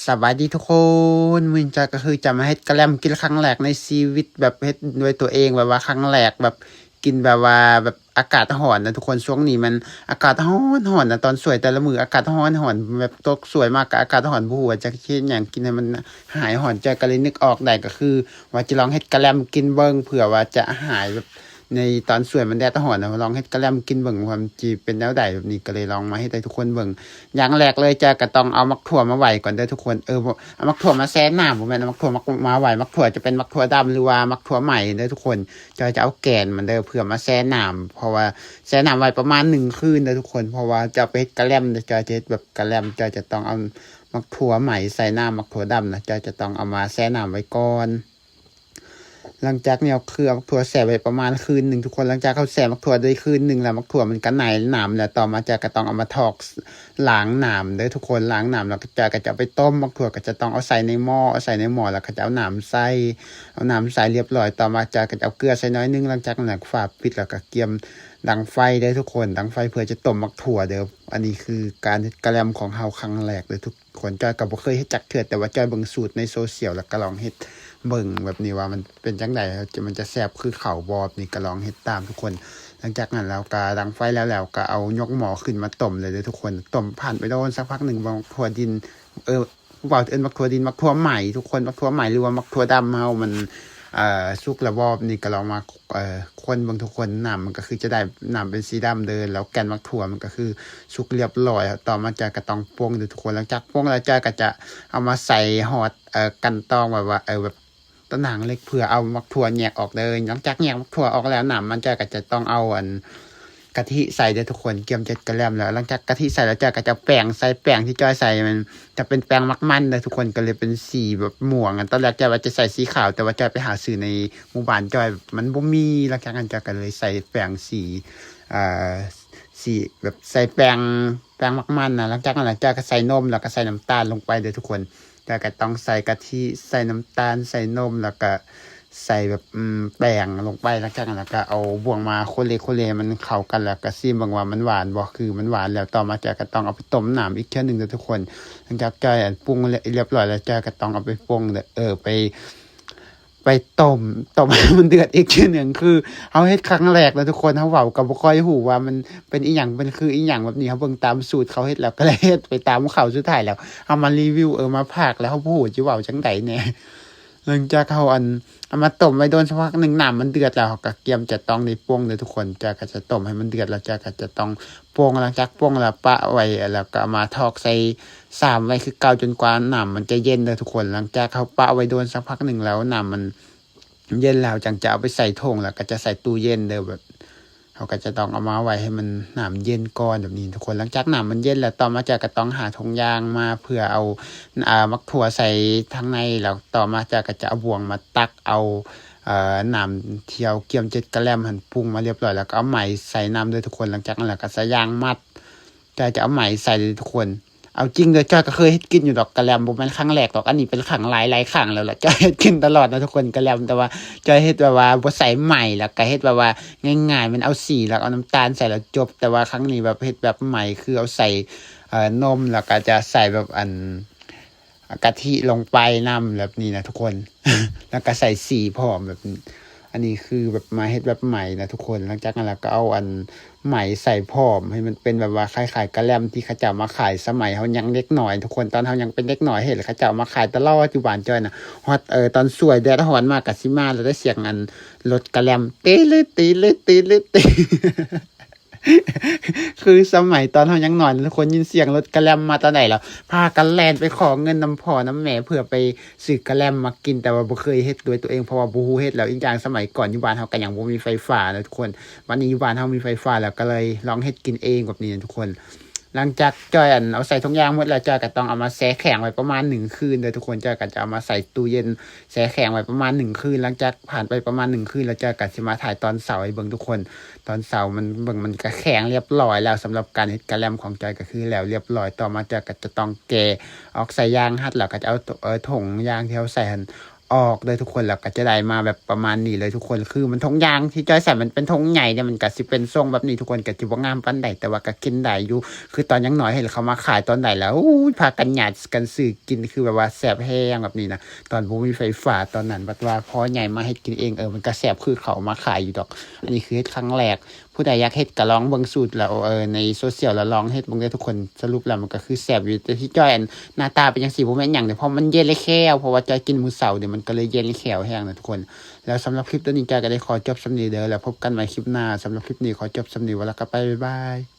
ສະບາຍດີທຸກຄົນ, ມື້ນີ້ຈອຍກໍຄືຈະມາເຮັດກະແລັມກິນຄັ້ງແລກໃນຊີວິດ, ແບບເຮັດດ້ວຍຕົວເອງ, ແບບວ່າຄັ້ງແລກ ແບບກິນແບບວ່າ ແບບອາກາດຮ້ອນນະທຸກຄົນ. ຊ່ວງນີ້ມັນອາກາດຮ້ອນໆນະ, ຕອນສວຍແຕ່ລະມື້ອາກາດຮ້ອນໆ, ແບບຕົກສວຍມາກໍອາກາດຮ້ອນ, ບໍ່ຮູ້ວ່າຈະເຮັດຫຍັງກິນໃຫ້ມັນຫາຍຮ້ອນ. ຈອຍກໍເລີຍນຶກອອກໄດ້ ກໍຄືວ່າຈະລອງເຮັດກະແລັມກິນເບິ່ງ ເພື່ອວ່າຈະຫາຍແບບ ໃນຕອນສວຍມັນແດດຮ້ອນນະ, ລອງເຮັດກະແລັມກິນເບິ່ງວ່າມັນຊິເປັນແນວໃດ. ແບບນີ້ກໍເລີຍລອງມາເຮັດໃຫ້ທຸກຄົນເບິ່ງ. ຢ່າງແລກເລີຍ ຈອຍກໍຕ້ອງເອົາໝາກຖົ່ວມາໄຫວ້ກ່ອນເດີທຸກຄົນ. ເອີ ບໍ່ ເອົາໝາກຖົ່ວມາແຊ່ນ້ຳ, ບໍ່ແມ່ນເອົາໝາກຖົ່ວມາ ມາໄຫວ້ໝາກຖົ່ວ, ຈະເປັນໝາກຖົ່ວດຳ ຫຼືວ່າໝາກຖົ່ວໃໝ່ເດີທຸກຄົນ. ຈອຍຈະເອົາແກ່ນມັນເດີ ເພື່ອມາແຊ່ນ້ຳ, ເພາະວ່າແຊ່ນ້ຳໄວ້ປະມານໜຶ່ງຄືນເດີທຸກຄົນ, ເພາະວ່າຈະເອົາໄປເຮັດກະແລັມເດີ. ຈອຍຈະເຮັດແບບກະແລັມ, ຈອຍຈະຕ້ອງເອົາໝາກຖົ່ວໃໝ່ໃສ່ນ້ຳ, ໝາກຖົ່ວດຳນະ ຈອຍຈະຕ້ອງເອົາມາແຊ່ນ້ຳໄວ້ກ່ອນ. ຫຼັງຈາກນີ້ ເອົາ ຄືເອົາໝາກຖົ່ວແຊ່ໄວ້ປະມານຄືນໜຶ່ງທຸກຄົນ. ຫຼັງຈາກເຮົາແຊ່ໝາກຖົ່ວໄດ້ຄືນໜຶ່ງແລ້ວ ໝາກຖົ່ວມັນກໍໄໜ້ນ້ຳແລ້ວ, ຕໍ່ມາຈອຍກໍຕ້ອງເອົາມາຖອກລ້າງນ້ຳເດີທຸກຄົນ. ລ້າງນ້ຳແລ້ວກໍຈອຍກໍຈະເອົາໄປຕົ້ມ, ໝາກຖົ່ວກໍຈະຕ້ອງເອົາໃສ່ໃນໝໍ້, ເອົາໃສ່ໃນໝໍ້ແລ້ວກໍຈະເອົານ້ຳໃສ່, ເອົານ້ຳໃສ່ລຽບຮ້ອຍ. ຕໍ່ມາຈອຍກໍຈະເອົາເກືອໃສ່ໜ້ອຍໜຶ່ງ. ຫຼັງຈາກນັ້ນກໍຝາປິດ ແລ້ວກໍກຽມດັງໄຟເດີທຸກຄົນ, ດັງໄຟເພື່ອຈະຕົ້ມໝາກຖົ່ວເດີ. ອັນນີ້ຄືການເຮັດກະແລັມຂອງເຮົາຄັ້ງແລກເດີທຸກ ຄົນ. ຈອຍກໍບໍ່ເຄີຍເຮັດຈັກເທື່ອ, ແຕ່ວ່າຈອຍເບິ່ງສູດໃນໂຊຊຽວ ແລ້ວກໍລອງເຮັດເບິ່ງແບບນີ້ວ່າມັນເປັນຈັ່ງໃດ, ມັນຈະແຊບຄືເຂົ້າບໍ່. ແບບນີ້ກໍລອງເຮັດຕາມທຸກຄົນ. ຫຼັງຈາກນັ້ນແລ້ວກໍດັງໄຟແລ້ວ ແລ້ວກໍເອົາຍົກໝໍ້ຂຶ້ນມາຕົ້ມເລີຍເດີທຸກຄົນ. ຕົ້ມຜ່ານໄປໂດນສັກພັກໜຶ່ງ, ໝາກຖົ່ວດິນ ເອີ ເວົ້າເອີ້ນໝາກຖົ່ວດິນ, ໝາກຖົ່ວໃໝ່ທຸກຄົນ, ໝາກຖົ່ວໃໝ່ ຫຼືວ່າໝາກຖົ່ວດຳເຮົາມັນ ເອີ ສຸກແລ້ວບໍ່. ແບບນີ້ກໍລອງມາ ເອີ ຄົນເບິ່ງທຸກຄົນ, ນ້ຳມັນກໍຄືຈະໄດ້ນ້ຳເປັນສີດຳເດີ, ແລ້ວແກ່ນໝາກຖົ່ວມັນກໍຄືສຸກລຽບຮ້ອຍ. ຕໍ່ມາຈອຍກໍຕ້ອງປົງເດີທຸກຄົນ. ຫຼັງຈາກປົງແລ້ວ ຈອຍກໍຈະເອົາມາໃສ່ຮອດ ເອີ ກັ່ນຕອງ ແບບວ່າ ເອີ ແບບຕະໜ່າງເຫຼັກ ເພື່ອເອົາໝາກຖົ່ວແຍກອອກເດີ. ຫຼັງຈາກແຍກໝາກຖົ່ວອອກແລ້ວ ນ້ຳມັນ ຈອຍກໍຈະຕ້ອງເອົາ ອັນ ກະທິໃສ່ເດີທຸກຄົນ. ກຽມຈະເຮັດກະແລັມແລ້ວ, ຫຼັງຈາກກະທິໃສ່ແລ້ວ ຈອຍກໍຈະເອົາແປ້ງໃສ່. ແປ້ງທີ່ຈອຍໃສ່ມັນຈະເປັນແປ້ງໝາກມັນເດີທຸກຄົນ, ກໍເລີຍເປັນສີແບບມ່ວງ. ອັນຕອນແລກຈອຍວ່າຈະໃສ່ສີຂາວ, ແຕ່ວ່າຈອຍໄປຫາຊື້ໃນໝູ່ບ້ານຈອຍມັນບໍ່ມີ. ຫຼັງຈາກນັ້ນຈອຍກໍເລີຍໃສ່ແປ້ງສີ ເອີ ສີແບບໃສ່ແປ້ງ ແປ້ງໝາກມັນນະ. ຫຼັງຈາກນັ້ນລະ ຈອຍກໍໃສ່ນົມ ແລ້ວກໍໃສ່ນ້ຳຕານລົງໄປເດີທຸກຄົນ. ແລ້ວກໍຕ້ອງໃສ່ກະທິ ໃສ່ນ້ຳຕານ ໃສ່ນົມ ແລ້ວກໍໃສ່ແບບ ອືມ ແປ້ງລົງໄປ. ຫຼັງຈາກນັ້ນລະກໍເອົາບ່ວງມາໂຄເລໂຄເລໃຫ້ມັນເຂົ້າກັນ ແລ້ວກໍຊີມເບິ່ງວ່າມັນຫວານບໍ່. ຄືມັນຫວານແລ້ວ ຕໍ່ມາຈອຍກໍຕ້ອງເອົາໄປຕົ້ມນ້ຳອີກເທື່ອໜຶ່ງເດີທຸກຄົນ. ຫຼັງຈາກຈອຍ ອັນ ປຸງລຽບຮ້ອຍແລ້ວ ຈອຍກໍຕ້ອງເອົາໄປປົງເດີ ເອີ ໄປ ໄປຕົ້ມ ຕົ້ມໃຫ້ມັນເດືອດອີກເທື່ອໜຶ່ງ. ຄືເຮົາເຮັດຄັ້ງແລກນະທຸກຄົນ, ເຮົາເວົ້າກໍບໍ່ຄ່ອຍຮູ້ວ່າມັນເປັນອີ່ຫຍັງ ເປັນຄືອີ່ຫຍັງແບບນີ້. ເຮົາເບິ່ງຕາມສູດເຂົາເຮັດ ແລ້ວກໍເຮັດໄປຕາມເຂົາ. ສຸດທ້າຍແລ້ວເຮົາມາຣີວິວ ເອີ ມາພາກ ແລ້ວເຮົາບໍ່ຮູ້ຈະເວົ້າຈັ່ງໃດແດ່. ຫຼັງຈາກເຮົາ ອັນ ເອົາມາຕົ້ມໄວ້ໂດນສັກພັກໜຶ່ງ ນ້ຳມັນເດືອດແລ້ວ ເຮົາກໍກຽມຈະຕ້ອງໄດ້ປົງເດີທຸກຄົນ. ຈອຍກໍຈະຕົ້ມໃຫ້ມັນເດືອດແລ້ວ ຈອຍກໍຈະຕ້ອງປົງ. ຫຼັງຈາກປົງແລ້ວປະໄວ້ ແລ້ວກໍເອົາມາຖອກໃສ່ຊາມໄວ້ຄືເກົ່າ ຈົນກວ່ານ້ຳມັນຈະເຢັນເດີທຸກຄົນ. ຫຼັງຈາກເຮົາປະໄວ້ໂດນສັກພັກໜຶ່ງແລ້ວ ນ້ຳມັນເຢັນແລ້ວ ຈັ່ງຈະເອົາໄປໃສ່ຖົງ ແລ້ວກໍຈະໃສ່ຕູ້ເຢັນເດີ. ແບບ ເຮົາກໍຈະຕ້ອງເອົາມາໄວ້ໃຫ້ມັນ ນ້ຳເຢັນກ່ອນແບບນີ້ທຸກຄົນ. ຫຼັງຈາກນ້ຳມັນເຢັນແລ້ວ ຕໍ່ມາຈອຍກໍຕ້ອງຫາຖົງຢາງມາ ເພື່ອເອົາ ອາ ໝາກຖົ່ວໃສ່ທາງໃນ. ແລ້ວຕໍ່ມາຈອຍກໍຈະເອົາບ່ວງມາຕັກເອົາ ເອີ ນ້ຳທີ່ເຮົາກຽມຈະເຮັດກະແລັມຫັ້ນ ປຸງມາລຽບຮ້ອຍ ແລ້ວກໍເອົາໄມ້ໃສ່ນຳເດີທຸກຄົນ. ຫຼັງຈາກນັ້ນແລ້ວກໍສາຍຢາງມັດ. ຈອຍຈະເອົາໄມ້ໃສ່ເດີທຸກຄົນ. ເອົາຈິງເດີ ຈອຍກໍເຄີຍເຮັດກິນຢູ່ດອກກະແລັມ, ບໍ່ແມ່ນຄັ້ງແລກດອກ, ອັນນີ້ເປັນຄັ້ງຫຼາຍໆຄັ້ງແລ້ວລະ. ຈອຍເຮັດກິນຕະຫຼອດນະທຸກຄົນ ກະແລັມ, ແຕ່ວ່າຈອຍເຮັດແບບວ່າບໍ່ໃສ່ໄມ້ ແລ້ວກໍເຮັດແບບວ່າງ່າຍໆ ແມ່ນເອົາສີ ແລ້ວເອົານ້ຳຕານໃສ່ ແລ້ວຈົບ. ແຕ່ວ່າຄັ້ງນີ້ແບບເຮັດແບບໃໝ່ ຄືເອົາໃສ່ ເອີ ນົມ ແລ້ວກໍຈະໃສ່ແບບ ອັນ ກະທິລົງໄປນຳແບບນີ້ນະທຸກຄົນ ແລ້ວກໍໃສ່ສີພ້ອມແບບນີ້. ອັນນີ້ຄືແບບມາເຮັດແບບໃໝ່ນະທຸກຄົນ. ຫຼັງຈາກນັ້ນແລ້ວກໍເອົາອັນໄມ້ໃສ່ພ້ອມ ໃຫ້ມັນເປັນແບບວ່າຄ້າຍໆກະແລັມທີ່ເຂົາເຈົ້າມາຂາຍສະໄໝເຮົາຍັງເດັກນ້ອຍທຸກຄົນ. ຕອນເຮົາຍັງເປັນເດັກນ້ອຍເຫັນເຂົາເຈົ້າມາຂາຍຕະຫຼອດຢູ່ບ້ານຈອຍນະ. ຮອດ ເອີ ຕອນສວຍແດດຮ້ອນມາກໍຊິມາແລ້ວໄດ້ສຽງອັນລົດກະແລັມ ຕີລຶດ ຕີລຶດ ຕີລຶດ ຕີ ຄືສະໄໝຕອນເຮົາຍັງນ້ອຍນະທຸກຄົນ, ຍິນສຽງລົດກະແລັມມາຕອນໃດແລ້ວ ພາກັນແລ່ນໄປຂໍເງິນນຳພໍ່ນຳແມ່ ເພື່ອໄປຊື້ກະແລັມມາກິນ, ແຕ່ວ່າບໍ່ເຄີຍເຮັດດ້ວຍຕົວເອງ ເພາະວ່າບໍ່ຮູ້ເຮັດແລ້ວ. ອີກຢ່າງສະໄໝກ່ອນຢູ່ບ້ານເຮົາກໍຍັງບໍ່ມີໄຟຟ້ານະທຸກຄົນ, ບັດນີ້ຢູ່ບ້ານເຮົາມີໄຟຟ້າແລ້ວ ກໍເລີຍລອງເຮັດກິນເອງແບບນີ້ນະທຸກຄົນ. ຫຼັງຈາກຈອຍ ອັນ ເອົາໃສ່ຖົງຢາງໝົດແລ້ວ ຈອຍກໍຕ້ອງເອົາມາແຊ່ແຂງໄວ້ປະມານໜຶ່ງຄືນເດີທຸກຄົນ. ຈອຍກໍຈະເອົາມາໃສ່ຕູ້ເຢັນ ແຊ່ແຂງໄວ້ປະມານໜຶ່ງຄືນ. ຫຼັງຈາກຜ່ານໄປປະມານໜຶ່ງຄືນແລ້ວ ຈອຍກໍຊິມາຖ່າຍຕອນເຊົ້າໃຫ້ເບິ່ງທຸກຄົນ. ຕອນເຊົ້າມັນ ເບິ່ງ ມັນກໍແຂງລຽບຮ້ອຍແລ້ວ. ສຳລັບການເຮັດກະແລັມຂອງຈອຍກໍຄືແລ້ວລຽບຮ້ອຍ. ຕໍ່ມາຈອຍກໍຈະຕ້ອງແກະອອກສາຍຢາງຮັດ ແລ້ວກໍຈະເອົາ ເອີ ຖົງຢາງທີ່ເຮົາໃສ່ຫັ້ນ ອອກເດີທຸກຄົນ ແລ້ວກໍຈະໄດ້ມາແບບປະມານນີ້ເລີຍທຸກຄົນ. ຄືມັນຖົງຢາງທີ່ຈ້ອຍໃສ່ ມັນເປັນຖົງໃຫຍ່ເດ ມັນກໍຊິເປັນຊົງແບບນີ້ທຸກຄົນ ກໍຊິບໍ່ງາມປານໃດ ແຕ່ວ່າກໍກິນໄດ້ຢູ່. ຄືຕອນຍັງນ້ອຍເຫັນເຂົາມາຂາຍຕອນໃດແລ້ວ ໂອ້ຍ ພາກັນຫຍາດກັນຊື້ກິນ ຄືແບບວ່າແຊບແຮງແບບນີ້ນະ. ຕອນບໍ່ມີໄຟຟ້າຕອນນັ້ນ ບັດວ່າພໍໃຫຍ່ມາເຮັດກິນເອງ ເອີ ມັນກໍແຊບຄືເຂົາເອົາມາຂາຍຢູ່ດອກ. ອັນນີ້ຄືເຮັດຄັ້ງແລກ ຜູ້ໃດຢາກເຮັດກໍລອງເບິ່ງສູດແລ້ວ ເອີ ໃນໂຊຊຽວ ແລ້ວລອງເຮັດເບິ່ງເດີທຸກຄົນ. ສະຫຼຸບແລ້ວມັນກໍຄືແຊບຢູ່ ແຕ່ທີ່ຈ້ອຍ ອັນ ໜ້າຕາເປັນຈັ່ງຊີ້ບໍ່ແມ່ນຫຍັງເດ້ ເພາະມັນເຢັນແລ້ວແຂ້ວ ເພາະວ່າຈ້ອຍກິນມື້ເຊົ້າເດ ມັນກໍເລີຍເຢັນແລ້ວແຂ້ວແຮງນະທຸກຄົນ. ແລ້ວສຳລັບຄລິບໂຕນີ້ ຈ້ອຍກໍໄດ້ຂໍຈົບສ່ຳນີ້ເດີ ແລ້ວພົບກັນໃໝ່ຄລິບໜ້າ. ສຳລັບຄລິບນີ້ຂໍຈົບສ່ຳນີ້ ວ່າແລ້ວກໍໄປ ບາຍບາຍ.